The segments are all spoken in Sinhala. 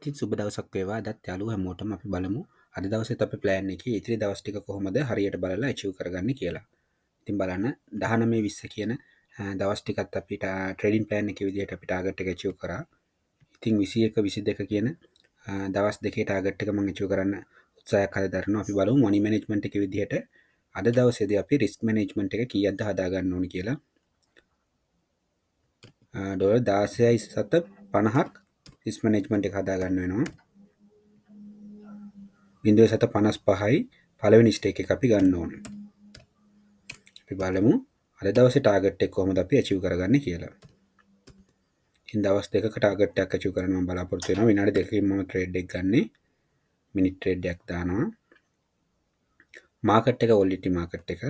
ඉතින් සුබ දවසක් වේවා. අදත් යාළුවෝ හැමෝටම අපි බලමු අද දවසේත් අපේ ප්ලෑන් එකේ ඉතිරි දවස් ටික කොහොමද හරියට බලලා ඇචීව් කරගන්නේ කියලා. ඉතින් බලන්න 19 20 කියන දවස් ටිකත් අපි ට්‍රේඩින් ප්ලෑන් එකේ විදිහට අපි ටාගට් එක ඇචීව් කරා. ඉතින් 21 22 කියන දවස් දෙකේ ටාගට් එක මම ඇචීව් කරන්න උත්සාහයක් හද දරනවා. අපි බලමු මනි මැනේජ්මන්ට් එකේ විදිහට අද දවසේදී අපි රිස්ක් මැනේජ්මන්ට් එක කීයක්ද හදා ගන්න ඕනි කියලා. ඩොලර් 16.50ක් රිස්ක් මැනේජ්මන්ට් එක හදා ගන්න වෙනවා. 0.55යි පළවෙනි ස්ටේක් එක අපි ගන්න ඕනේ. අපි බලමු අද දවසේ ටාගට් එක කොහොමද අපි ඇචීව් කරගන්නේ කියලා. ඉතින් දවස් දෙකක ටාගට් එකක් ඇචීව් කරන්න මම බලාපොරොත්තු වෙනවා. විනාඩි දෙකකින් මම ට්‍රේඩ් එක ගන්නෙ. මිනිත් ට්‍රේඩ් එකක් දානවා. මාකට් එක වොලිටි මාකට් එක.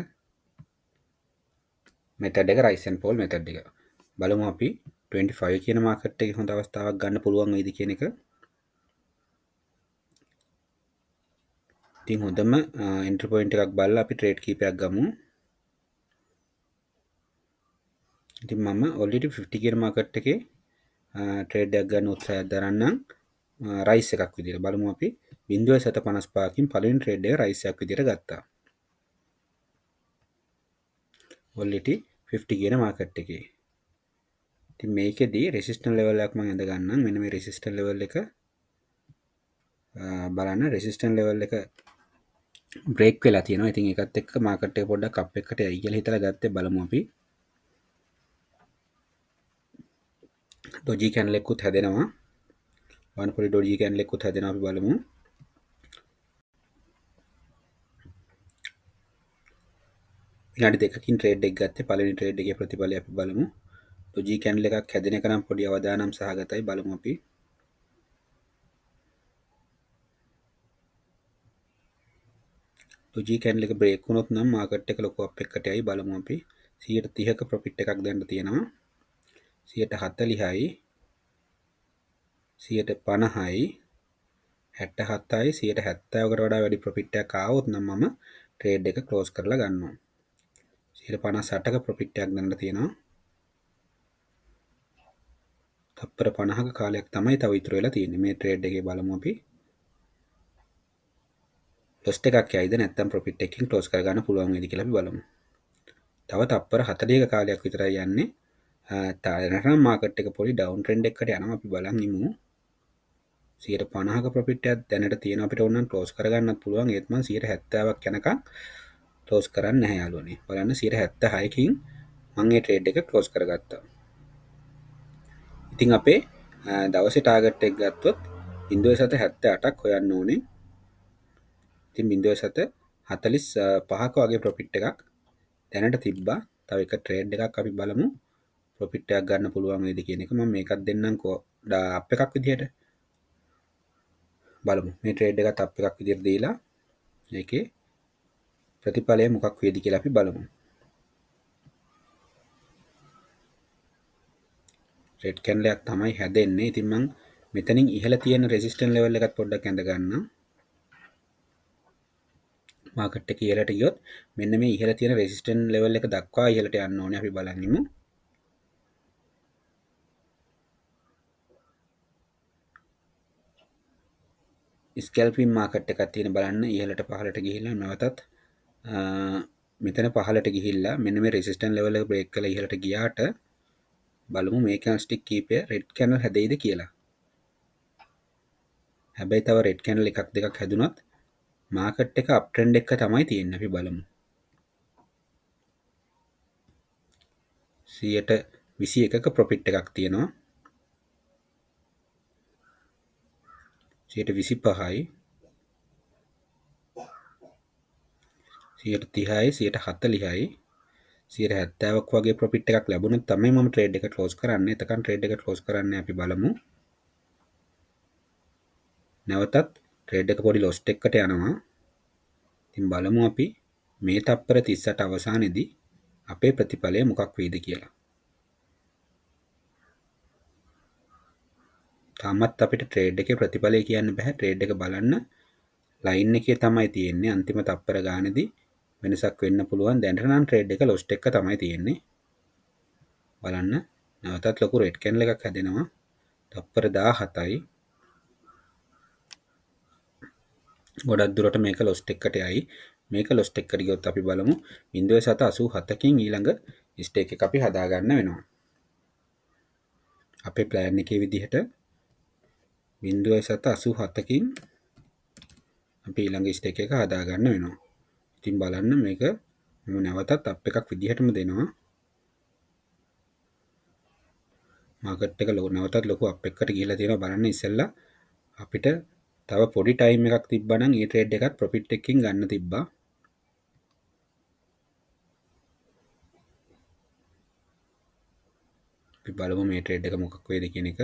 මෙතඩ් එක රයිස් ඇන්ඩ් ෆෝල් මෙතඩ් එක. බලමු අපි 25 කියන මාකට් එකේ හොඳ අවස්ථාවක් ගන්න පුළුවන් වෙයිද කියන එක. ඉතින් හොඳම එන්ට්‍රි පොයින්ට් එකක් බලලා අපි ට්‍රේඩ් කීපයක් ගමු. ඉතින් මම ඔල්රෙඩි 50 කියන මාකට් එකේ ට්‍රේඩ් එකක් ගන්න උත්සාහයක් දරන්නම් රයිස් එකක් විදියට. බලමු අපි 0.55කින් පළවෙනි ට්‍රේඩ් එක රයිස් එකක් විදියට ගත්තා. ඔල්රෙඩි 50 කියන මාකට් එකේ. ඉතින් මේකෙදි රෙසිස්ටන්ස් ලෙවල් එකක් මම ඇඳ ගන්නම්. මෙන්න මේ රෙසිස්ටන්ස් ලෙවල් එක බලන්න රෙසිස්ටන්ස් ලෙවල් එක බ්‍රේක් වෙලා තියෙනවා. ඉතින් ඒකත් එක්ක මාකට් එක පොඩ්ඩක් අප් එකට යයි කියලා හිතලා ගත්තේ. බලමු අපි. ඩොජි කැන්ඩල් එකකුත් හැදෙනවා. බලන්න පොඩි ඩොජි කැන්ඩල් එකකුත් හැදෙනවා. අපි බලමු. විනාඩි දෙකකින් ට්‍රේඩ් එක ගත්තේ. පළවෙනි ට්‍රේඩ් එකේ ප්‍රතිඵලය අපි බලමු. ඩොජි කැන්ඩල් එකක් හැදෙන එක නම් පොඩි අවදානම් සහගතයි. බලමු අපි. ඩොජි කැන්ඩල් එක බ්‍රේක් වුණොත් නම් මාකට් එක ලොකු අප් එකකට යයි. බලමු අපි. 130ක ප්‍රොෆිට් එකක් දැන් තියෙනවා. 140යි 150යි 67යි 170කට වඩා වැඩි ප්‍රොෆිට් එකක් ආවොත් නම් මම ට්‍රේඩ් එක ක්ලෝස් කරලා ගන්නවා. 158ක ප්‍රොෆිට් එකක් දැන් තියෙනවා. තප්පර 50ක කාලයක් තමයි තව ඉතුරු වෙලා තියෙන්නේ. මේ ට්‍රේඩ් එකේ බලමු අපි. ලොස්ට් එකක් යයිද නැත්නම් ප්‍රොෆිට් එකකින් ක්ලෝස් කරගන්න පුළුවන් වේද කියලා අපි බලමු. තව තප්පර 40ක කාලයක් විතරයි යන්නේ. දැනටනම් මාකට් එක පොඩි ඩවුන් ට්‍රෙන්ඩ් එකකට යනවා. අපි බලන් ඉමු. 150ක ප්‍රොෆිට් එකක් දැනට තියෙනවා. අපිට ඕන නම් ක්ලෝස් කරගන්නත් පුළුවන්. ඒත් මං 170ක් යනකම් ක්ලෝස් කරන්නේ නැහැ යාළුවනේ. බලන්න 176කින් මං මේ ට්‍රේඩ් එක ක්ලෝස් කරගත්තා. ඉතින් අපේ දවසේ ටාගට් එක ගත්තොත් 0.78ක් හොයන්න ඕනේ. ඉතින් 0.45ක වගේ ප්‍රොෆිට් එකක් දැනට තිබ්බා. තව එක ට්‍රේඩ් එකක් අපි බලමු ප්‍රොෆිට් එකක් ගන්න පුළුවන් වේද කියන එක. මම මේකත් දෙන්නම් අප් එකක් විදිහට. බලමු මේ ට්‍රේඩ් එකත් අප් එකක් විදිහට දීලා ඒකේ ප්‍රතිඵලය මොකක් වේද කියලා අපි බලමු. රෙඩ් කැන්ඩල් එකක් තමයි හැදෙන්නේ. ඉතින් මං මෙතනින් ඉහළ තියෙන රෙසිස්ටන්ස් ලෙවල් එකත් පොඩ්ඩක් ඇඳ ගන්නම්. මාකට් එක ඉහළට ගියොත් මෙන්න මේ ඉහළ තියෙන රෙසිස්ටන්ස් ලෙවල් එක දක්වා ඉහළට යන්න ඕනේ. අපි බලන් ඉමු. ස්කැල්පින් මාකට් එකක් තියෙන බලන්න ඉහළට පහළට ගිහිල්ලා නැවතත් මෙතන පහළට ගිහිල්ලා මෙන්න මේ රෙසිස්ටන්ස් ලෙවල් එක බ්‍රේක් කරලා ඉහළට ගියාට බලමු මේ කැන්ඩල් ස්ටික් කීපය රෙඩ් කැන්ඩල් හැදෙයිද කියලා. හැබැයි තව රෙඩ් කැන්ඩල් එකක් දෙකක් හැදුනොත් මාකට් එක අප් ට්‍රෙන්ඩ් එක තමයි තියෙන්නේ. අපි බලමු. 121ක ප්‍රොෆිට් එකක් තියෙනවා. 125යි 130යි 140යි 170ක් වගේ ප්‍රොෆිට් එකක් ලැබුණොත් තමයි මම ට්‍රේඩ් එක ක්ලෝස් කරන්නේ. එතකන් ට්‍රේඩ් එක ක්ලෝස් කරන්නේ අපි බලමු. නැවතත් ට්‍රේඩ් එක පොඩි ලොස්ට් එකකට යනවා. ඉතින් බලමු අපි මේ තප්පර 38 අවසානයේදී අපේ ප්‍රතිඵලය මොකක් වෙයිද කියලා. තාමත් අපිට ට්‍රේඩ් එකේ ප්‍රතිඵලය කියන්න බෑ. ට්‍රේඩ් එක බලන්න ලයින් එකේ තමයි තියෙන්නේ. අන්තිම තප්පර ගානේදී වෙනසක් වෙන්න පුළුවන්. දැනට නම් ට්‍රේඩ් එක ලොස්ට් එක තමයි තියෙන්නේ. බලන්න නැවතත් ලොකු රෙඩ් කැන්ඩල් එකක් හැදෙනවා. තප්පර 17යි. ගොඩක් දුරට මේක ලොස්ට් එකට යයි. මේක ලොස්ට් එකට ගියොත් අපි බලමු 0.87කින් ඊළඟ ස්ටේක් එක අපි හදාගන්න වෙනවා. අපේ ප්ලෑන් එකේ විදිහට 0.87කින් අපි ඊළඟ ස්ටේක් එක හදාගන්න වෙනවා. ඉතින් බලන්න මේක මම නැවතත් අප් එකක් විදිහටම දෙනවා. මාකට් එක නැවතත් ලොකු අප් එකකට ගිහිලා තියෙනවා. බලන්න ඉස්සෙල්ලා අපිට තව පොඩි ටයිම් එකක් තිබ්බා නම් ඒ ට්‍රේඩ් එකත් ප්‍රොෆිට් එකකින් ගන්න තිබ්බා. අපි බලමු මේ ට්‍රේඩ් එක මොකක් වේද කියන එක.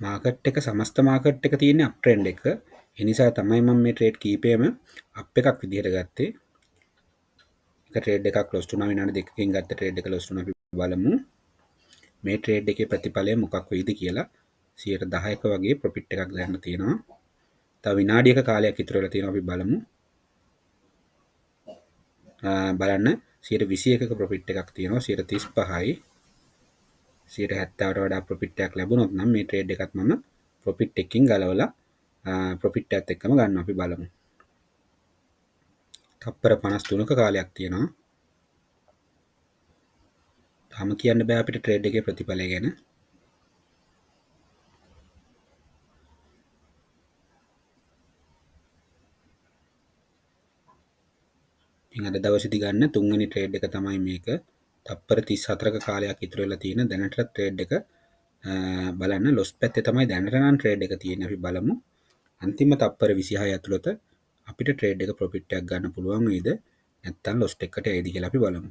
මාකට් එක සමස්ත මාකට් එක තියෙන්නේ අප් ට්‍රෙන්ඩ් එක. ඒ නිසා තමයි මම මේ ට්‍රේඩ් කීපයම අප් එකක් විදිහට ගත්තේ. එක ට්‍රේඩ් එකක් ලොස් වුණා. විනාඩි දෙකකින් ගත්ත ට්‍රේඩ් එක ලොස් වුණා. අපි බලමු මේ ට්‍රේඩ් එකේ ප්‍රතිඵලය මොකක් වෙයිද කියලා. 10%ක වගේ ප්‍රොෆිට් එකක් ගන්න තියෙනවා. තව විනාඩියක කාලයක් ඉතුරු වෙලා තියෙනවා. අපි බලමු. බලන්න 21%ක ප්‍රොෆිට් එකක් තියෙනවා. 35යි. 70ට වඩා ප්‍රොෆිට් එකක් ලැබුණොත් නම් මේ ට්‍රේඩ් එකත් මම ප්‍රොෆිට් එකකින් ගලවලා ප්‍රොෆිට් එකත් එක්කම ගන්නවා. අපි බලමු. තප්පර 53ක කාලයක් තියෙනවා. තාම කියන්න බෑ අපිට ට්‍රේඩ් එකේ ප්‍රතිඵලය ගැන. ඉතින් අද දවසේදී ගන්න තුන්වෙනි ට්‍රේඩ් එක තමයි මේක. තප්පර 34ක කාලයක් ඉතුරු වෙලා තියෙන දැනට ට්‍රේඩ් එක බලන්න ලොස් පැත්තේ තමයි දැනට නම් ට්‍රේඩ් එක තියෙන්නේ. අපි බලමු අන්තිම තප්පර 26 ඇතුළත අපිට ට්‍රේඩ් එක ප්‍රොෆිට් එකක් ගන්න පුළුවන් වේද නැත්නම් ලොස් එකට යයිද කියලා අපි බලමු.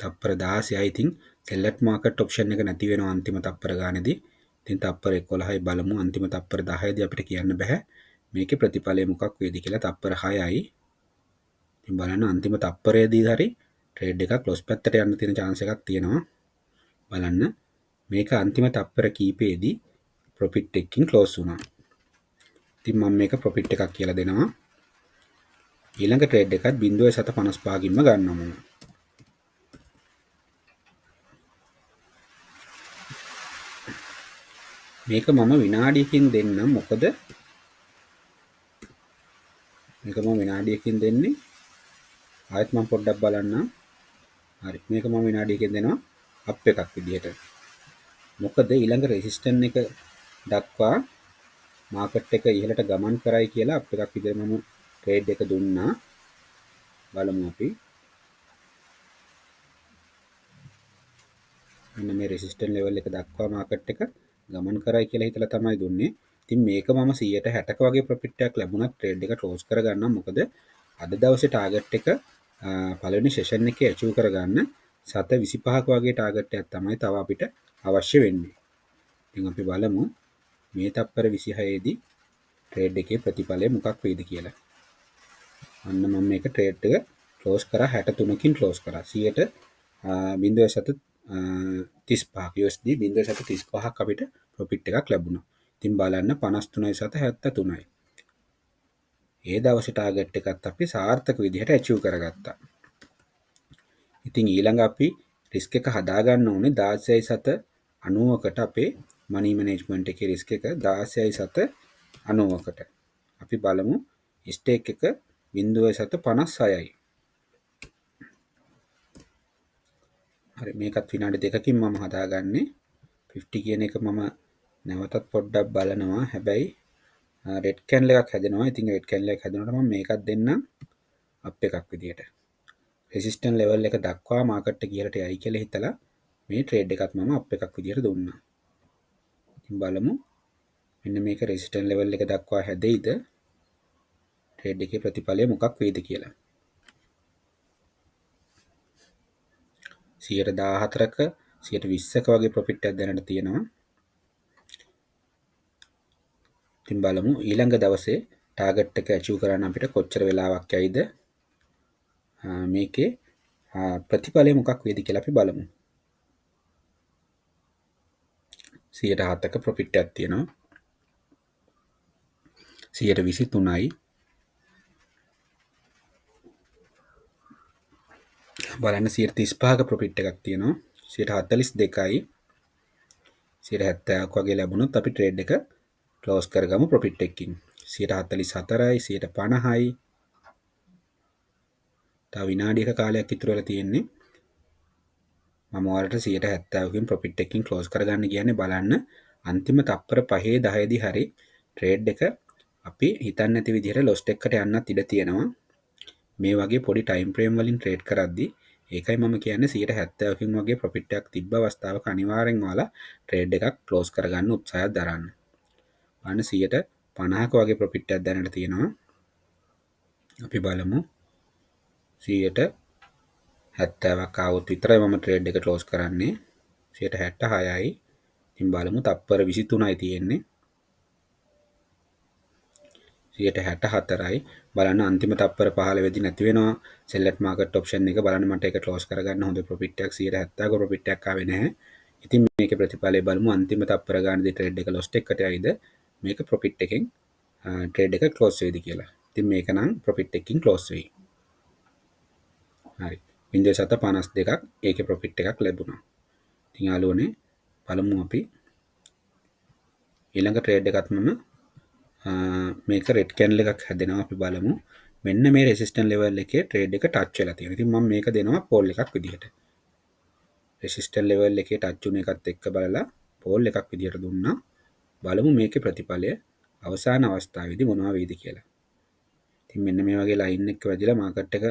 තප්පර 16යි. ඉතින් සෙල් ඇට් මාකට් ඔප්ෂන් එක නැති වෙනවා අන්තිම තප්පර ගානේදී. ඉතින් තප්පර 11යි බලමු. අන්තිම තප්පර 10දී අපිට කියන්න බෑ මේකේ ප්‍රතිඵලය මොකක් වේද කියලා. තප්පර 6යි. ඉතින් බලන්න අන්තිම තප්පරයේදී හරි ට්‍රේඩ් එකක් ලොස් පැත්තට යන්න තියෙන chance එකක් තියෙනවා. බලන්න මේක අන්තිම තප්පර කීපෙදී ප්‍රොෆිට් එකකින් ක්ලෝස් වුණා. ඉතින් මම මේක ප්‍රොෆිට් එකක් කියලා දෙනවා. ඊළඟ ට්‍රේඩ් එකත් 0.55කින්ම ගන්නවා මම. මේක මම විනාඩියකින් දෙන්නම්. මොකද මේක මම විනාඩියකින් දෙන්නේ. ආයෙත් මම පොඩ්ඩක් බලන්නම්. හරි, මේක මම විනාඩියකින් දෙනවා අප් එකක් විදිහට. මොකද ඊළඟ රෙසිස්ටන්ස් එක දක්වා මාකට් එක ඉහළට ගමන් කරයි කියලා අප් එකක් විදිහට මම ට්‍රේඩ් එක දුන්නා. බලමු අපි. මෙන්න මේ රෙසිස්ටන්ස් ලෙවල් එක දක්වා මාකට් එක ගමන් කරයි කියලා හිතලා තමයි දුන්නේ. ඉතින් මේක මම 60%ක වගේ ප්‍රොෆිට් එකක් ලැබුණත් ට්‍රේඩ් එක ක්ලෝස් කරගන්නම්. මොකද අද දවසේ ටාගට් එක පළවෙනි සෙෂන් එකේ ඇචීව් කරගන්න 7.25ක වගේ ටාගට් එකක් තමයි තව අපිට අවශ්‍ය වෙන්නේ. ඉතින් අපි බලමු මේ තප්පර 26 දී ට්‍රේඩ් එකේ ප්‍රතිඵලය මොකක් වෙයිද කියලා. අන්න මම මේක ට්‍රේඩ් එක ක්ලෝස් කරා 63කින් ක්ලෝස් කරා. 0.35ක් USD 0.35ක් අපිට ප්‍රොෆිට් එකක් ලැබුණා. ඉතින් බලන්න 53.73යි. ඒ දවසේ ටාගට් එකත් අපි සාර්ථක විදිහට ඇචීව් කරගත්තා. ඉතින් ඊළඟ අපි රිස්ක් එක හදාගන්න ඕනේ 16.90කට අපේ මනි මැනේජ්මන්ට් එකේ රිස්ක් එක 16.90කට. අපි බලමු ස්ටේක් එක 0.56යි. හරි, මේකත් විනාඩි දෙකකින් මම හදාගන්නේ. 50 කියන එක මම නැවතත් පොඩ්ඩක් බලනවා. හැබැයි රෙඩ් කැන්ඩල් එකක් හැදෙනවා. ඉතින් රෙඩ් කැන්ඩල් එකක් හැදෙනකොට මම මේකත් දෙන්නම් අප් එකක් විදියට. රෙසිස්ටන්ස් ලෙවල් එක දක්වා මාකට් එක ඉහළට යයි කියලා හිතලා මේ ට්‍රේඩ් එකත් මම අප් එකක් විදියට දුන්නා. ඉතින් බලමු මෙන්න මේක රෙසිස්ටන්ස් ලෙවල් එක දක්වා හැදෙයිද, ට්‍රේඩ් එකේ ප්‍රතිඵලය මොකක් වෙයිද කියලා. 14%ක 20%ක වගේ ප්‍රොෆිට් එකක් දැනට තියෙනවා. ඉතින් බලමු ඊළඟ දවසේ ටාගට් එක ඇචීව් කරන්න අපිට කොච්චර වෙලාවක් යයිද, මේකේ ප්‍රතිඵලය මොකක් වේද කියලා අපි බලමු. 7%ක ප්‍රොෆිට් එකක් තියෙනවා. 23%යි. බලන්න 35ක ප්‍රොෆිට් එකක් තියෙනවා. 42යි 70ක් වගේ ලැබුණොත් අපි ට්‍රේඩ් එක ක්ලෝස් කරගමු ප්‍රොෆිට් එකකින්. 44යි 50යි. තව විනාඩියක කාලයක් ඉතුරු වෙලා තියෙන්නේ. මම ඔයාලට 70කින් ප්‍රොෆිට් එකකින් ක්ලෝස් කරගන්න කියන්නේ බලන්න අන්තිම තප්පර 5 10 දී හරි ට්‍රේඩ් එක අපි හිතන්නේ නැති විදිහට ලොස්ට් එකකට යන්නත් ඉඩ තියෙනවා. මේ වගේ පොඩි ටයිම් ෆ්‍රේම් වලින් ට්‍රේඩ් කරද්දී ඒකයි මම කියන්නේ 70කින් වගේ ප්‍රොෆිට් එකක් තිබ්බ අවස්ථාවක අනිවාර්යෙන් ඔයාලා ට්‍රේඩ් එකක් ක්ලෝස් කරගන්න උත්සාහයක් දරන්න. බලන්න 50ක වගේ ප්‍රොෆිට් එකක් දැනට තියෙනවා. අපි බලමු 70ක් ආවොත් විතරයි මම ට්‍රේඩ් එක ක්ලෝස් කරන්නේ. 66යි. ඉතින් බලමු තප්පර 23යි තියෙන්නේ. 64යි. බලන්න අන්තිම තප්පර 15 වෙදි නැති වෙනවා සෙල් ඇට් මාකට් ඔප්ෂන් එක. බලන්න මට ඒක ක්ලෝස් කරගන්න හොඳ ප්‍රොෆිට් එකක් 70ක ප්‍රොෆිට් එකක් ආවේ නැහැ. ඉතින් මේකේ ප්‍රතිඵලය බලමු අන්තිම තප්පර ගානදී ට්‍රේඩ් එක ලොස්ට් එකකට යයිද මේක ප්‍රොෆිට් එකෙන් ට්‍රේඩ් එක ක්ලෝස් වෙයිද කියලා. ඉතින් මේක නම් ප්‍රොෆිට් එකකින් ක්ලෝස් වෙයි. හරි. 0.52ක් ඒකේ ප්‍රොෆිට් එකක් ලැබුණා. ඉතින් යාළුවනේ බලමු අපි ඊළඟ ට්‍රේඩ් එකත් මම මේක රෙඩ් කැන්ඩල් එකක් හැදෙනවා. අපි බලමු මෙන්න මේ රෙසිස්ටන්ස් ලෙවල් එකේ ට්‍රේඩ් එක ටච් වෙලා තියෙනවා. ඉතින් මම මේක දෙනවා පෝල් එකක් විදිහට. රෙසිස්ටන්ස් ලෙවල් එකේ ටච් වුණ එකත් එක්ක බලලා පෝල් එකක් විදිහට දුන්නා. බලමු මේකේ ප්‍රතිඵලය අවසාන අවස්ථාවේදී මොනවා වෙයිද කියලා. ඉතින් මෙන්න මේ වගේ ලයින් එක වැදිලා මාකට් එක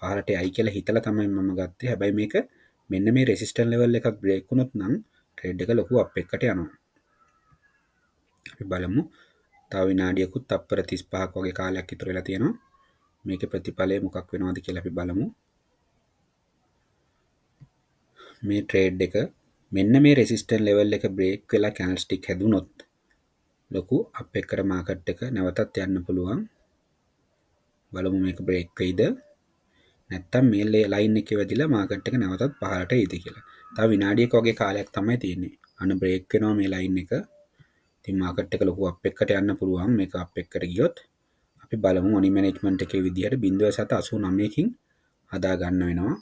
පහළට යයි කියලා හිතලා තමයි මම ගත්තේ. හැබැයි මේක මෙන්න මේ රෙසිස්ටන්ස් ලෙවල් එකක් බ්‍රේක් වුණොත් නම් ට්‍රේඩ් එක ලොකු අප් එකකට යනවා. අපි බලමු තව විනාඩියකුත් තප්පර 35ක් වගේ කාලයක් ඉතුරු වෙලා තියෙනවා. මේකේ ප්‍රතිඵලය මොකක් වෙනවද කියලා අපි බලමු. මේ ට්‍රේඩ් එක මෙන්න මේ රෙසිස්ටන්ස් ලෙවල් එක බ්‍රේක් වෙලා කැන්ඩල් ස්ටික් හැදුනොත් ලොකු අප් එකකට මාකට් එක නැවතත් යන්න පුළුවන්. බලමු මේක බ්‍රේක් වෙයිද නැත්තම් මේ ලයින් එකේ වැදිලා මාකට් එක නැවතත් පහළට එයිද කියලා. තව විනාඩියක වගේ කාලයක් තමයි තියෙන්නේ. අන්න බ්‍රේක් වෙනවා මේ ලයින් එක. ඉතින් මාකට් එක ලොකු අප් එකකට යන්න පුළුවන්. මේක අප් එකකට ගියොත් අපි බලමු මනි මැනේජ්මන්ට් එකේ විදිහට 0.89කින් හදා ගන්න වෙනවා.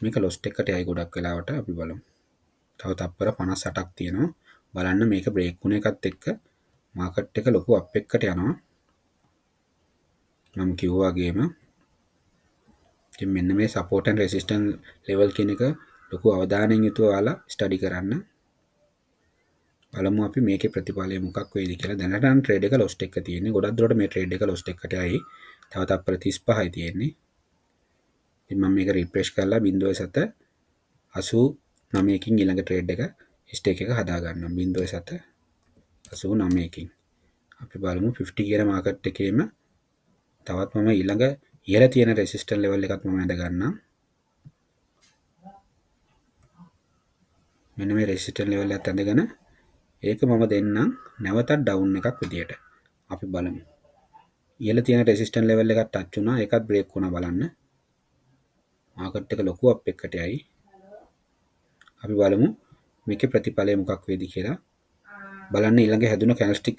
මේක ලොස්ට් එකට යයි ගොඩක් වෙලාවට. අපි බලමු. තව තප්පර 58ක් තියෙනවා. බලන්න මේක බ්‍රේක් වුණ එකත් එක්ක මාකට් එක ලොකු අප් එකකට යනවා. මම කිව්වා වගේම ඉතින් මෙන්න මේ සපෝට් ඇන්ඩ් රෙසිස්ටන්ස් ලෙවල් කියන එක ලොකු අවධානයෙන් යුතුව ඔයාලා ස්ටඩි කරන්න. බලමු අපි මේකේ ප්‍රතිඵලය මොකක් වෙයිද කියලා. දැනට නම් ට්‍රේඩ් එක ලොස්ට් එක තියෙන්නේ. ගොඩක් දුරට මේ ට්‍රේඩ් එක ලොස්ට් එකට යයි. තව තප්පර 35යි තියෙන්නේ. ඉතින් මම මේක රිෆ්‍රෙෂ් කරලා 0.89කින් ඊළඟ ට්‍රේඩ් එක ස්ටේක් එක හදා ගන්නවා. 0.89කින්. අපි බලමු 50 කියන මාකට් එකේම තවත් මම ඊළඟ ඉහළ තියෙන රෙසිස්ටන්ස් ලෙවල් එකක් මම ඇඳ ගන්නම්. මෙන්න මේ රෙසිස්ටන්ස් ලෙවල් එකත් ඇඳගෙන ඒක මම දෙන්නම් නැවතත් ඩවුන් එකක් විදියට. අපි බලමු. ඉහළ තියෙන රෙසිස්ටන්ස් ලෙවල් එකත් ටච් වුණා, ඒකත් බ්‍රේක් වුණා බලන්න. මාකට් එක ලොකු අප් එකකට යයි. අපි බලමු මේකේ ප්‍රතිඵලය මොකක් වේද කියලා. බලන්න ඊළඟ හැදුන කැන්ඩල්ස්ටික්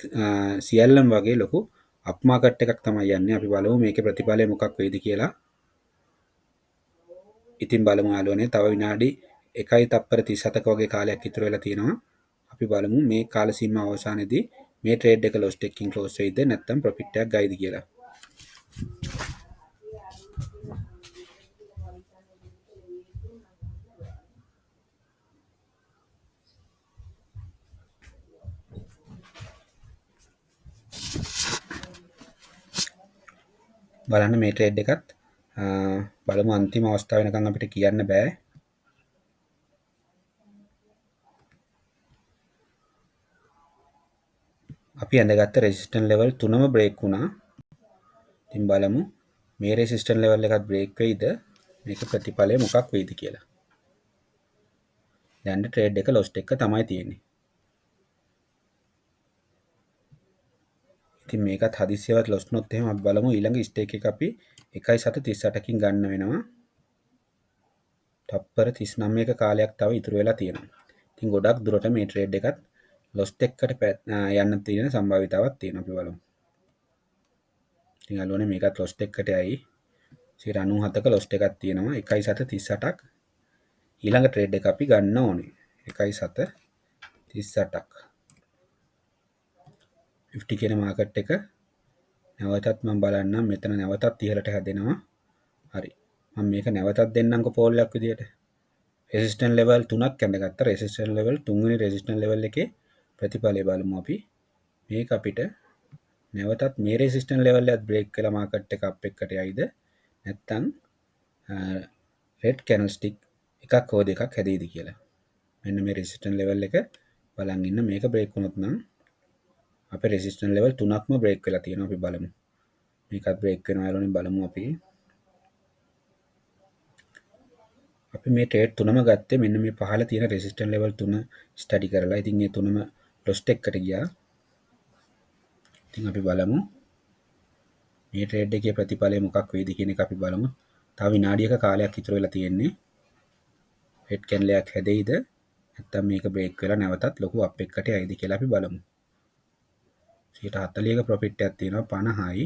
සියල්ලම වගේ ලොකු අප් මාකට් එකක් තමයි යන්නේ. අපි බලමු මේකේ ප්‍රතිඵලය මොකක් වේද කියලා. ඉතින් බලමු යාළුවනේ තව විනාඩි එකයි තප්පර 37ක වගේ කාලයක් ඉතුරු වෙලා තියෙනවා. අපි බලමු මේ කාල සීමාව අවසානයේදී මේ ට්‍රේඩ් එක ලොස්ට් එකකින් ක්ලෝස් වෙයිද නැත්නම් ප්‍රොෆිට් එකක් ගයිද කියලා. බලන්න මේ ට්‍රේඩ් එකත් බලමු අන්තිම අවස්ථාව වෙනකන් අපිට කියන්න බෑ. අපි ඇඳගත්ත රෙසිස්ටන්ස් ලෙවල් තුනම බ්‍රේක් වුණා. ඉතින් බලමු මේ රෙසිස්ටන්ස් ලෙවල් එකත් බ්‍රේක් වෙයිද මේක ප්‍රතිඵලය මොකක් වෙයිද කියලා. දැන් ට්‍රේඩ් එක ලොස්ට් එක තමයි තියෙන්නේ. ඉතින් මේකත් හදිස්සියවත් ලොස් වුණොත් එහෙම අපි බලමු ඊළඟ ස්ටේක් එක අපි 1.38කින් ගන්න වෙනවා. තප්පර 39ක කාලයක් තව ඉතුරු වෙලා තියෙනවා. ඉතින් ගොඩක් දුරට මේ ට්‍රේඩ් එකත් ලොස්ට් එකකට යන්න තියෙන සම්භාවිතාවක් තියෙනවා. අපි බලමු. ඉතින් අලුවනේ මේකත් ලොස්ට් එකකට යයි. 97ක ලොස්ට් එකක් තියෙනවා. 1.738ක් ඊළඟ ට්‍රේඩ් එක අපි ගන්න ඕනේ. 1.738ක් 50 කියන මාකට් එක නැවතත් මම බලන්නම්. මෙතන නැවතත් ඉහළට හැදෙනවා. හරි, මම මේක නැවතත් දෙන්නම්කෝ පෝල් එකක් විදියට. රෙසිස්ටන්ස් ලෙවල් තුනක් ඇඳගත්තා. රෙසිස්ටන්ස් ලෙවල් තුන්වෙනි රෙසිස්ටන්ස් ලෙවල් එකේ ප්‍රතිඵලය බලමු අපි. මේක අපිට නැවතත් මේ රෙසිස්ටන්ස් ලෙවල් එකත් බ්‍රේක් වෙලා මාකට් එක අප් එකට යයිද නැත්නම් රෙඩ් කැන්ඩල් ස්ටික් එකක් හෝ දෙකක් හැදෙයිද කියලා. මෙන්න මේ රෙසිස්ටන්ස් ලෙවල් එක බලන් ඉන්න. මේක බ්‍රේක් වුණොත් නම් අපේ රෙසිස්ටන්ස් ලෙවල් තුනක්ම බ්‍රේක් වෙලා තියෙනවා. අපි බලමු. මේකත් බ්‍රේක් වෙනවා යාළුවනේ බලමු අපි. අපි මේ ට්‍රේඩ් තුනම ගත්තේ මෙන්න මේ පහළ තියෙන රෙසිස්ටන්ස් ලෙවල් තුන ස්ටඩි කරලා. ඉතින් මේ තුනම ලොස්ට් එකකට ගියා. ඉතින් අපි බලමු මේ ට්‍රේඩ් එකේ ප්‍රතිඵලය මොකක් වෙයිද කියන එක අපි බලමු. තව විනාඩියක කාලයක් ඉතුරු වෙලා තියෙන්නේ. රෙඩ් කැන්ඩල් එකක් හැදෙයිද නැත්නම් මේක බ්‍රේක් වෙලා නැවතත් ලොකු අප් එකකට යයිද කියලා අපි බලමු. 40ක ප්‍රොෆිට් එකක් තියෙනවා. 50යි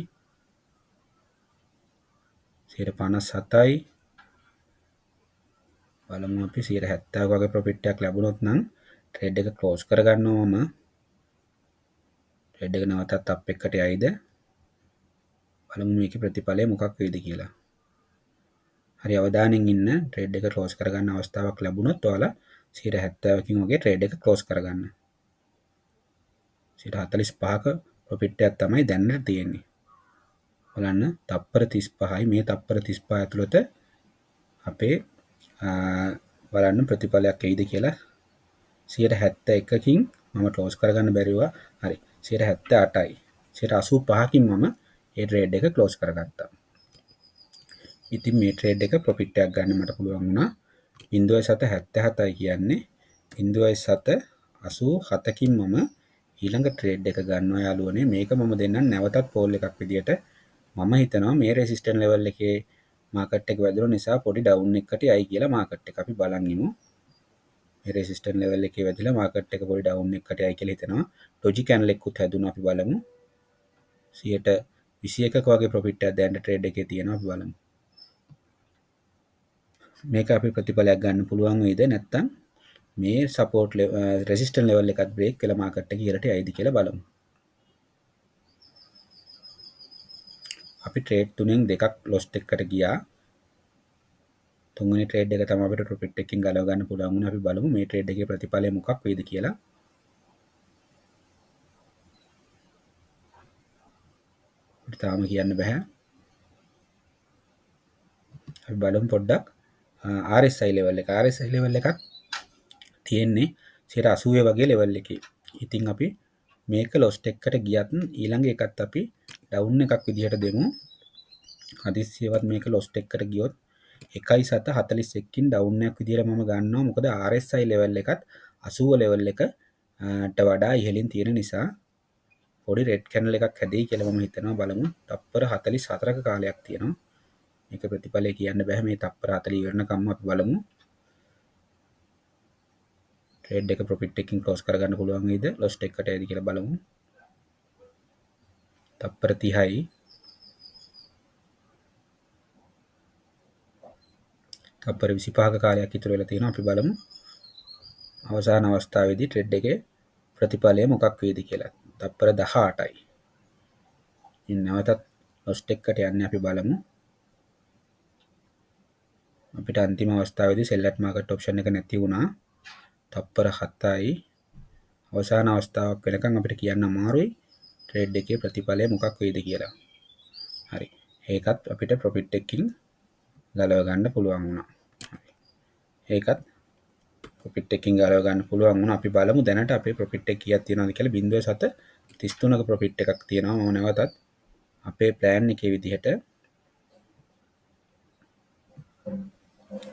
57යි බලමු අපි 70ක වගේ ප්‍රොෆිට් එකක් ලැබුණොත් නම් ට්‍රේඩ් එක ක්ලෝස් කරගන්නවා මම. ට්‍රේඩ් එක නැවතත් අප් එකට යයිද බලමු මේකේ ප්‍රතිඵලය මොකක් වෙයිද කියලා. හරි, අවධානයෙන් ඉන්න. ට්‍රේඩ් එක ක්ලෝස් කරගන්න අවස්ථාවක් ලැබුණොත් ඔයාලා 70කින් වගේ ට්‍රේඩ් එක ක්ලෝස් කරගන්න. 45ක ප්‍රොෆිට් එකක් තමයි දැනට තියෙන්නේ. බලන්න තප්පර 35යි. මේ තප්පර 35 ඇතුළත අපේ බලන්න ප්‍රතිඵලයක් එයිද කියලා. 71කින් මම ක්ලෝස් කරගන්න බැරිවා. හරි, 78යි 85කින් මම ඒ ට්‍රේඩ් එක ක්ලෝස් කරගත්තා. ඉතින් මේ ට්‍රේඩ් එක ප්‍රොෆිට් එකක් ගන්න මට පුළුවන් වුණා. 0.77යි කියන්නේ 0.87කින් මම ඊළඟ ට්‍රේඩ් එක ගන්නවා යාළුවනේ. මේක මම දෙන්නම් නැවතත් පෝල් එකක් විදියට. මම හිතනවා මේ රෙසිස්ටන්ස් ලෙවල් එකේ මාකට් එක වැදුණු නිසා පොඩි ඩවුන් එකකට යයි කියලා මාකට් එක. අපි බලන් ඉමු. මේ රෙසිස්ටන්ස් ලෙවල් එකේ වැදිලා මාකට් එක පොඩි ඩවුන් එකකට යයි කියලා හිතනවා. ඩොජි කැන්ඩල් එකකුත් හැදුණා. අපි බලමු. 21ක වගේ ප්‍රොෆිට් එකක් දැන් ට්‍රේඩ් එකේ තියෙනවා. අපි බලමු. මේක අපි ප්‍රතිඵලයක් ගන්න පුළුවන් වෙයිද නැත්නම් මේ සපෝට් රෙසිස්ටන්ස් ලෙවල් එකත් බ්‍රේක් වෙලා මාකට් එක ඉහළට යයිද කියලා බලමු. අපි ට්‍රේඩ් තුනෙන් දෙකක් ලොස්ට් එකකට ගියා. තුන්වෙනි ට්‍රේඩ් එක තමයි අපිට ප්‍රොෆිට් එකකින් ගලව ගන්න පුළුවන් වුණේ. අපි බලමු මේ ට්‍රේඩ් එකේ ප්‍රතිඵලය මොකක් වෙයිද කියලා. අපිට තාම කියන්න බෑ. අපි බලමු පොඩ්ඩක් RSI level එක. RSI level එකක් තියෙන්නේ 80 වගේ ලෙවල් එකේ. ඉතින් අපි මේක ලොස්ට් එකකට ගියත් ඊළඟ එකත් අපි ඩවුන් එකක් විදිහට දෙමු. හදිස්සියවත් මේක ලොස්ට් එකට ගියොත් 1.741කින් ඩවුන් එකක් විදිහට මම ගන්නවා. මොකද RSI level එකත් 80 ලෙවල් එකට වඩා ඉහළින් තියෙන නිසා පොඩි රෙඩ් කැන්ඩල් එකක් හැදෙයි කියලා මම හිතනවා. බලමු. තප්පර 44ක කාලයක් තියෙනවා. මේක ප්‍රතිඵලය කියන්න බෑ. මේ තප්පර 40 ඉවරනකම්ම අපි බලමු. ට්‍රේඩ් එක ප්‍රොෆිට් එකකින් ක්ලෝස් කරගන්න පුළුවන් වෙයිද ලොස්ට් එකකට යයිද කියලා බලමු. තප්පර 30යි. තප්පර 25ක කාලයක් ඉතුරු වෙලා තියෙනවා. අපි බලමු අවසාන අවස්ථාවේදී ට්‍රේඩ් එකේ ප්‍රතිඵලය මොකක් වේද කියලා. තප්පර 18යි. ඉතින් නැවතත් ලොස්ට් එකකට යන්නේ අපි බලමු. අපිට අන්තිම අවස්ථාවේදී සෙල් ඇට් මාකට් ඔප්ෂන් එක නැති වුණා. තප්පර 7යි. අවසාන අවස්ථාවක් වෙනකන් අපිට කියන්න අමාරුයි ට්‍රේඩ් එකේ ප්‍රතිඵලය මොකක් වෙයිද කියලා. හරි. ඒකත් අපිට ප්‍රොෆිට් එකකින් ගලව ගන්න පුළුවන් වුණා. ඒකත් ප්‍රොෆිට් එකකින් ගලව ගන්න පුළුවන් වුණා. අපි බලමු දැනට අපේ ප්‍රොෆිට් එක කීයක් තියෙනවද කියලා. 0.733ක ප්‍රොෆිට් එකක් තියෙනවා. මම නැවතත් අපේ ප්ලෑන් එකේ විදිහට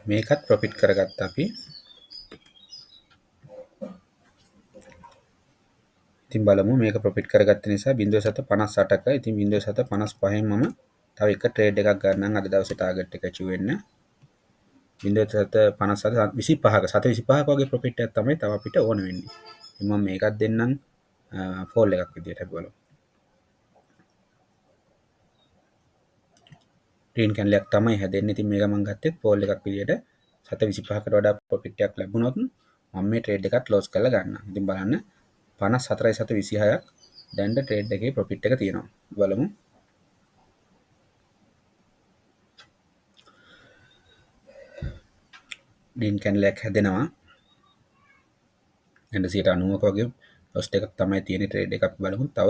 මේකත් ප්‍රොෆිට් කරගත්තා අපි. ඉතින් බලමු මේක ප්‍රොෆිට් කරගත්ත නිසා 0.758ක. ඉතින් 0.755න් මම තව එක ට්‍රේඩ් එකක් ගන්නම් අද දවසේ ටාගට් එක ඇචීව් වෙන්න. 0.757 25ක 725ක වගේ ප්‍රොෆිට් එකක් තමයි තව අපිට ඕන වෙන්නේ. ඉතින් මම මේකත් දෙන්නම් ෆෝල් එකක් විදියට අපි බලමු. ග්‍රීන් කැන්ඩල් එකක් තමයි හැදෙන්නේ. ඉතින් මේක මම ගත්තෙත් පෝල් එකක් විදියට 7.25කට වඩා ප්‍රොෆිට් එකක් ලැබුණොත් මම මේ ට්‍රේඩ් එකත් ක්ලෝස් කරලා ගන්නවා. ඉතින් බලන්න 54.26ක් දැන් ට්‍රේඩ් එකේ ප්‍රොෆිට් එක තියෙනවා. බලමු. ග්‍රීන් කැන්ඩල් එකක් හැදෙනවා. දැන් 90ක වගේ ලොස් එකක් තමයි තියෙන්නේ ට්‍රේඩ් එක. අපි බලමු තව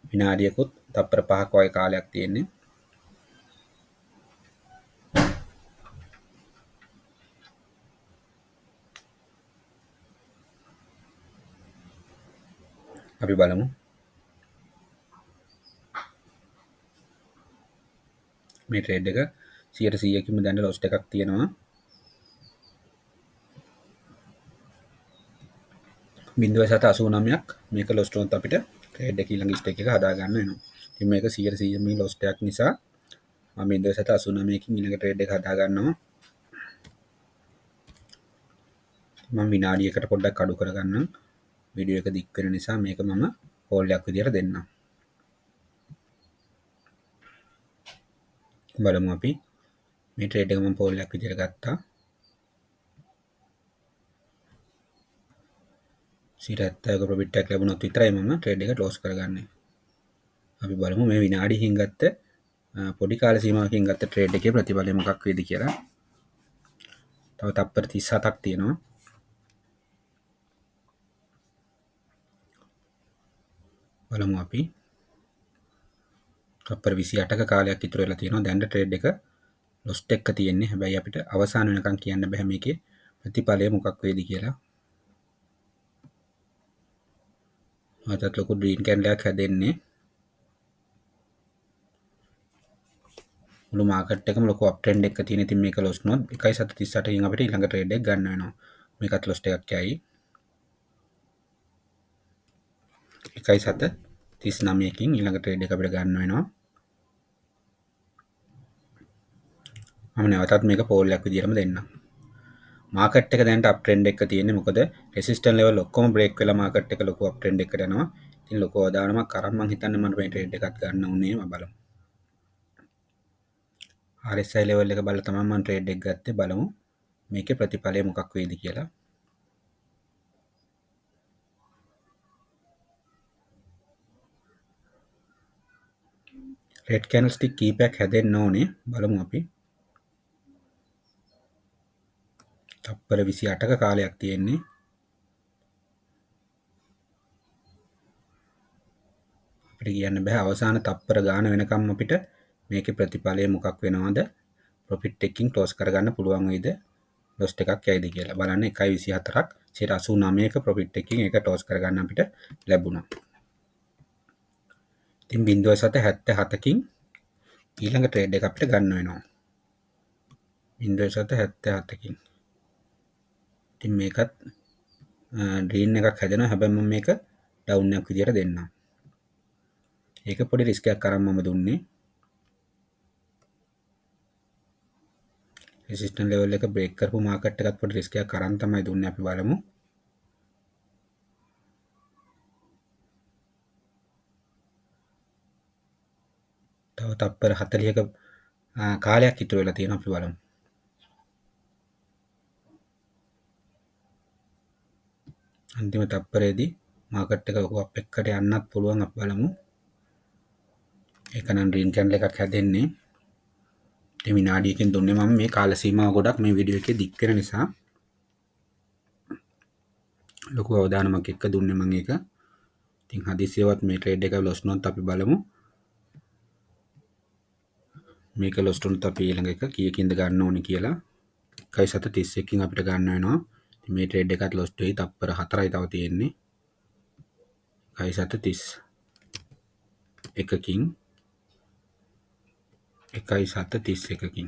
විනාඩියකුත් තප්පර 5ක වගේ කාලයක් තියෙන්නේ. අපි බලමු මේ ට්‍රේඩ් එක 100%කින්ම දැන් ලොස් එකක් තියෙනවා. 0.89ක් මේක ලොස් වුණොත් අපිට ට්‍රේඩ් එක ඊළඟ ස්ටෙක් එක හදා ගන්න වෙනවා. ඉතින් මේක 100% මේ ලොස් එකක් නිසා මම 0.89කින් ඊළඟ ට්‍රේඩ් එක හදා ගන්නවා. මම විනාඩියකට පොඩ්ඩක් අඩු කරගන්නම්. වීඩියෝ එක දික් වෙන නිසා මේක මම කෝල් එකක් විදියට දෙන්නම්. බලමු අපි මේ ට්‍රේඩ් එක මම කෝල් එකක් විදියට ගත්තා. 70ක ප්‍රොෆිට් එකක් ලැබුණොත් විතරයි මම ට්‍රේඩ් එක ක්ලෝස් කරගන්නේ. අපි බලමු මේ විනාඩියකින් ගත්ත පොඩි කාල සීමාවකින් ගත්ත ට්‍රේඩ් එකේ ප්‍රතිඵලය මොකක් වේද කියලා. තව තප්පර 37ක් තියෙනවා. බලමු අපි තප්පර 28ක කාලයක් ඉතුරු වෙලා තියෙනවා. දැන් ට්‍රේඩ් එක ලොස්ට් එක තියෙන්නේ. හැබැයි අපිට අවසාන වෙනකන් කියන්න බෑ මේකේ ප්‍රතිඵලය මොකක් වේද කියලා. නැවතත් ලොකු ග්‍රීන් කැන්ඩල් එකක් හැදෙන්නේ. මුළු මාකට් එකම ලොකු අප් ට්‍රෙන්ඩ් එකක තියෙන. ඉතින් මේක ලොස් වුණොත් 1.38කින් අපිට ඊළඟ ට්‍රේඩ් එක ගන්න වෙනවා. මේකත් ලොස් එකක් යයි. 1.39කින් ඊළඟ ට්‍රේඩ් එක අපිට ගන්න වෙනවා. මම නැවතත් මේක පෝල් එකක් විදියටම දෙන්නම්. මාකට් එක දැනට අප් ට්‍රෙන්ඩ් එක තියෙන්නේ. මොකද රෙසිස්ටන්ස් ලෙවල් ඔක්කොම බ්‍රේක් වෙලා මාකට් එක ලොකු අප් ට්‍රෙන්ඩ් එකකට යනවා. ඉතින් ලොකු අවදානමක් අරන් මං හිතන්නේ මට මේ ට්‍රේඩ් එකත් ගන්න උනේ. මම බලමු. RSI level එක බලලා තමයි මං ට්‍රේඩ් එක ගත්තේ. බලමු මේකේ ප්‍රතිඵලය මොකක් වෙයිද කියලා. රෙඩ් කැන්ඩල් ස්ටික් කීපයක් හැදෙන්න ඕනේ. බලමු අපි. තප්පර 28ක කාලයක් තියෙන්නේ. අපිට කියන්න බෑ අවසාන තප්පර ගාන වෙනකම් අපිට මේකේ ප්‍රතිඵලය මොකක් වෙනවද, ප්‍රොෆිට් එකකින් ක්ලෝස් කරගන්න පුළුවන් වෙයිද, ලොස් එකක් යයිද කියලා. බලන්න 1.24ක් 89ක ප්‍රොෆිට් එකකින් ඒක ක්ලෝස් කරගන්න අපිට ලැබුණා. ඉතින් 0.77කින් ඊළඟ ට්‍රේඩ් එක අපිට ගන්න වෙනවා. 0.77කින්. ඉතින් මේකත් ග්‍රීන් එකක් හැදෙනවා. හැබැයි මම මේක ඩවුන් එකක් විදියට දෙන්නම්. ඒක පොඩි රිස්ක් එකක් අරන් මම දුන්නේ. රෙසිස්ටන්ස් ලෙවල් එක බ්‍රේක් කරපු මාකට් එකත් පොඩි රිස්ක් එකක් අරන් තමයි දුන්නේ. අපි බලමු. තව තප්පර 40ක කාලයක් ඉතුරු වෙලා තියෙනවා. අපි බලමු. අන්තිම තප්පරේදී මාකට් එක ලොකු අප් එකකට යන්නත් පුළුවන්. අපි බලමු. ඒක නම් ග්‍රීන් කැන්ඩල් එකක් හැදෙන්නේ. ඉතින් විනාඩියකින් දුන්නේ මම මේ කාල සීමාව ගොඩක් මේ වීඩියෝ එකේ දික් වෙන නිසා ලොකු අවදානමක් එක්ක දුන්නේ මම ඒක. ඉතින් හදිසියවත් මේ ට්‍රේඩ් එක ලොස් වුණොත් අපි බලමු. මේක ලොස් වුණොත් අපි ඊළඟ එක කීයකින්ද ගන්න ඕනේ කියලා. 1.31කින් අපිට ගන්න වෙනවා. ඉතින් මේ ට්‍රේඩ් එකත් ලොස් වෙයි. තප්පර 4යි තව තියෙන්නේ. 1.31කින් 1.31කින්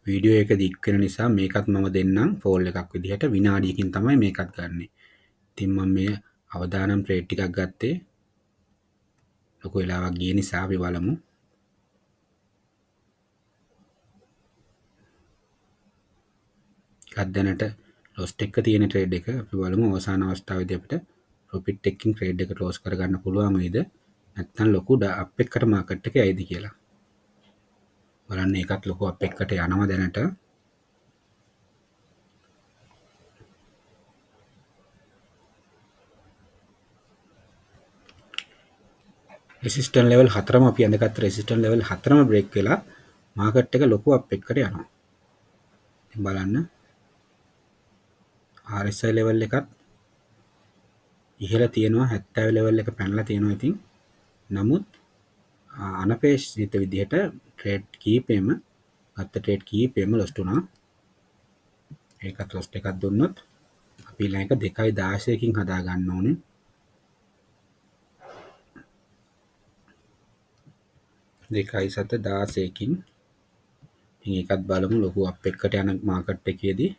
වීඩියෝ එක දික් වෙන නිසා මේකත් මම දෙන්නම් ෆෝල් එකක් විදිහට. විනාඩියකින් තමයි මේකත් ගන්නෙ. ඉතින් මම මේ අවදානම් ට්‍රේඩ් ටිකක් ගත්තේ ලොකු වෙලාවක් ගිය නිසා. අපි බලමු. එකක් දැනට ලොස්ට් එක තියෙන ට්‍රේඩ් එක අපි බලමු අවසාන අවස්ථාවේදී අපිට ප්‍රොෆිට් එකකින් ට්‍රේඩ් එක ක්ලෝස් කරගන්න පුළුවන් වෙයිද, නැත්නම් ලොකු අප් එකකට මාකට් එක යයිද කියලා. බලන්න ඒකත් ලොකු අප් එකකට යනවා දැනට. රෙසිස්ටන්ස් ලෙවල් හතරම අපි ඇඳගත්ත රෙසිස්ටන්ස් ලෙවල් හතරම බ්‍රේක් වෙලා මාකට් එක ලොකු අප් එකකට යනවා. ඉතින් බලන්න RSI level එකත් ඉහළ තියෙනවා, 70 ලෙවල් එක පැනලා තියෙනවා. ඉතින් නමුත් අනපේක්ෂිත විදිහට ට්‍රේඩ් කීපෙම ගත්ත ට්‍රේඩ් කීපෙම ලොස්ට් වුණා. ඒකත් ලොස්ට් එකක් දුන්නොත් අපි ඊළඟ එක 2.16කින් හදා ගන්න ඕනේ. 2.7 16කින්. ඉතින් ඒකත් බලමු ලොකු අප් එකකට යන මාකට් එකේදී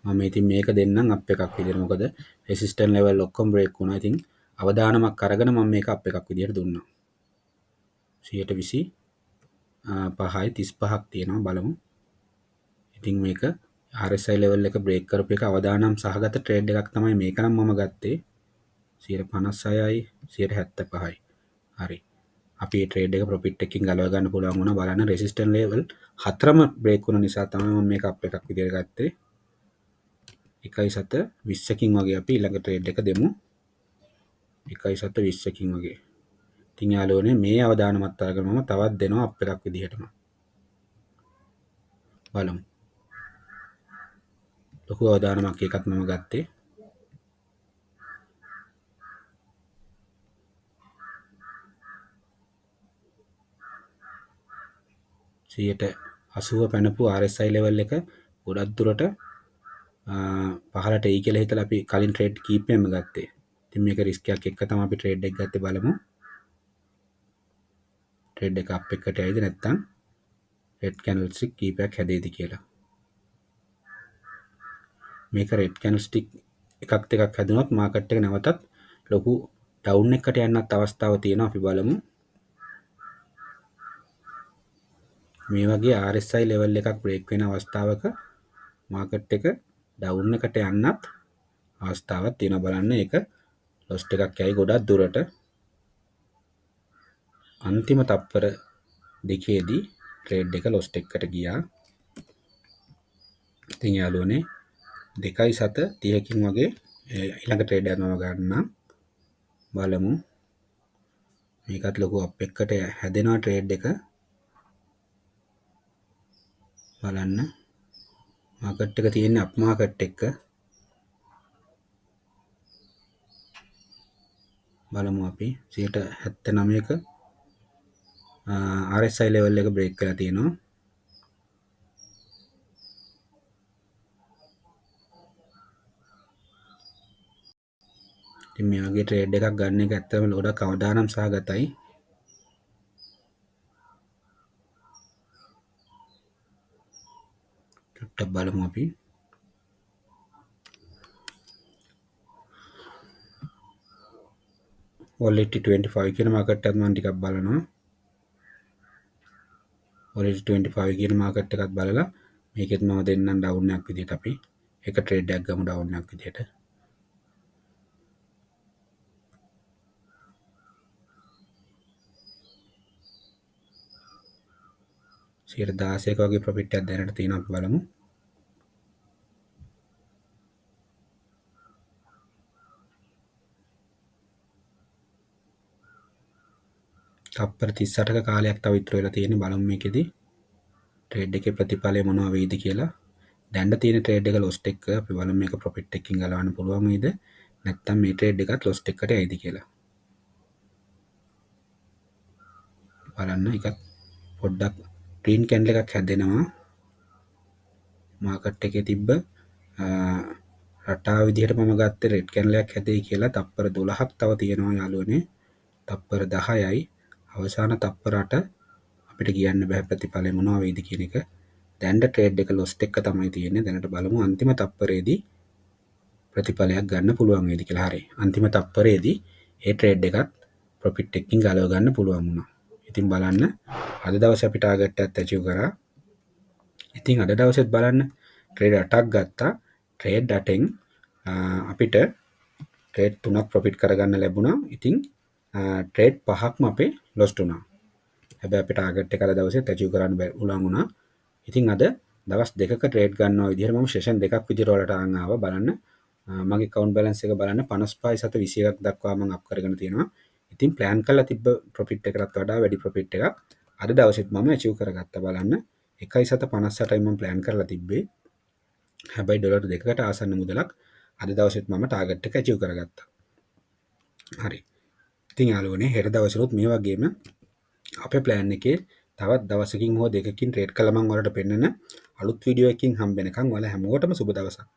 මම ඉතින් මේක දෙන්නම් අප් එකක් විදියට. මොකද රෙසිස්ටන්ස් ලෙවල් ඔක්කොම බ්‍රේක් වුණා. ඉතින් අවදානමක් අරගෙන මම මේක අප් එකක් විදියට දුන්නා. 125යි 35ක් තියෙනවා බලමු. ඉතින් මේක RSI level එක බ්‍රේක් කරපු එක අවදානම් සහගත ට්‍රේඩ් එකක් තමයි මේක නම් මම ගත්තේ. 156යි 175යි. හරි. අපි මේ ට්‍රේඩ් එක ප්‍රොෆිට් එකකින් ගලව ගන්න පුළුවන් වුණා. බලන්න රෙසිස්ටන්ස් ලෙවල් හතරම බ්‍රේක් වුණ නිසා තමයි මම මේක අප් එකක් විදියට ගත්තේ. 1.7 20කින් වගේ අපි ඊළඟ ට්‍රේඩ් එක දෙමු. 1.7 20කින් වගේ. ඉතින් යාළුවනේ මේ අවදානමත් අරගෙන මම තවත් දෙනවා අප් එකක් විදිහටම. බලමු. ලොකු අවදානමක් එකක් මම ගත්තේ. 80% පැනපු RSI level එක ගොඩක් දුරට පහළට එයි කියලා හිතලා අපි කලින් ට්‍රේඩ් කීපෙම ගත්තේ. ඉතින් මේක රිස්ක් එකක් එක්ක තමයි අපි ට්‍රේඩ් එක ගත්තේ. බලමු. ට්‍රේඩ් එක අප් එකට යයිද නැත්නම් රෙඩ් කැන්ඩල් ස්ටික් කීපයක් හැදෙයිද කියලා. මේක රෙඩ් කැන්ඩල් ස්ටික් එකක් දෙකක් හැදුනොත් මාකට් එක නැවතත් ලොකු ඩවුන් එකකට යන්නත් අවස්ථාව තියෙනවා. අපි බලමු. මේ වගේ RSI level එකක් බ්‍රේක් වෙන අවස්ථාවක මාකට් එක ඩවුන් එකට යන්නත් අවස්ථාවක් තියෙනවා. බලන්න ඒක ලොස්ට් එකක් යයි ගොඩක් දුරට. අන්තිම තප්පර දෙකේදී ට්‍රේඩ් එක ලොස්ට් එකකට ගියා. ඉතින් යාළුවනේ 2.7 30කින් වගේ ඊළඟ ට්‍රේඩ් එකක් මම ගන්නම්. බලමු. මේකත් ලොකු අප් එකකට හැදෙනවා ට්‍රේඩ් එක. බලන්න මාකට් එක තියෙන්නේ අප් මාකට් එක. බලමු අපි 79ක RSI level එක බ්‍රේක් වෙලා තියෙනවා. ඉතින් මේ වගේ ට්‍රේඩ් එකක් ගන්න එක ඇත්තටම ගොඩක් අවදානම් සහගතයි. චුට්ටක් බලමු අපි. Volatility 25 කියන මාකට් එකත් මම ටිකක් බලනවා. Volatility 25 කියන මාකට් එකත් බලලා මේකෙත් මම දෙන්නම් ඩවුන් එකක් විදියට. අපි එක ට්‍රේඩ් එකක් ගමු ඩවුන් එකක් විදියට. 16ක වගේ ප්‍රොෆිට් එකක් දැනට තියෙනවා. අපි බලමු. තප්පර 38ක කාලයක් තව ඉතුරු වෙලා තියෙන්නේ. බලමු මේකෙදි ට්‍රේඩ් එකේ ප්‍රතිඵලය මොනවා වෙයිද කියලා. දැන් තියෙන ට්‍රේඩ් එක ලොස්ට් එක. අපි බලමු මේක ප්‍රොෆිට් එකකින් ගලවන්න පුළුවන් වෙයිද නැත්නම් මේ ට්‍රේඩ් එකත් ලොස්ට් එකකට යයිද කියලා. බලන්න එකත් පොඩ්ඩක් ග්‍රීන් කැන්ඩල් එකක් හැදෙනවා. මාකට් එකේ තිබ්බ රටාව විදිහට මම ගත්තේ රෙඩ් කැන්ඩල් එකක් හැදෙයි කියලා. තප්පර 12ක් තව තියෙනවා යාළුවනේ. තප්පර 10යි. අවසාන තප්පර 8 අපිට කියන්න බෑ ප්‍රතිඵලය මොනවා වෙයිද කියන එක. දැන් ට්‍රේඩ් එක ලොස්ට් එක තමයි තියෙන්නේ. දැනට බලමු අන්තිම තප්පරේදී ප්‍රතිඵලයක් ගන්න පුළුවන් වෙයිද කියලා. හරි. අන්තිම තප්පරේදී ඒ ට්‍රේඩ් එකත් ප්‍රොෆිට් එකකින් ගලව ගන්න පුළුවන් වුණා. ඉතින් බලන්න අද දවසේ අපි ටාගට් එකත් ඇචීව් කරා. ඉතින් අද දවසෙත් බලන්න ට්‍රේඩ් 8ක් ගත්තා. ට්‍රේඩ් 8න් අපිට ට්‍රේඩ් 3ක් ප්‍රොෆිට් කරගන්න ලැබුණා. ඉතින් ට්‍රේඩ් 5ක්ම අපේ ලොස්ට් වුණා. හැබැයි අපේ ටාගට් එක අද දවසේත් ඇචීව් කරන්න පුළුවන් වුණා. ඉතින් අද දවස් දෙකක ට්‍රේඩ් ගන්නවා විදිහට මම සෙෂන් දෙකක් විදිහට ඔයාලට අරන් ආවා. බලන්න මගේ ඇකවුන්ට් බැලන්ස් එක බලන්න 55.21ක් දක්වා මම අප් කරගෙන තියෙනවා. ඉතින් ප්ලෑන් කරලා තිබ්බ ප්‍රොෆිට් එකටත් වඩා වැඩි ප්‍රොෆිට් එකක් අද දවසෙත් මම ඇචීව් කරගත්තා. බලන්න 1.58යි මම ප්ලෑන් කරලා තිබ්බේ. හැබැයි ඩොලර් දෙකකට ආසන්න මුදලක් අද දවසෙත් මම ටාගට් එක ඇචීව් කරගත්තා. හරි. ඉතින් යාළුවනේ, හෙට දවසෙත් මේ වගේම අපේ ප්ලෑන් එකේ තවත් දවසකින් හෝ දෙකකින් ට්‍රේඩ් කළා මම ඔයාලට පෙන්නන අලුත් වීඩියෝ එකකින් හම්බ වෙනකන් ඔයාලා හැමෝටම සුබ දවසක්.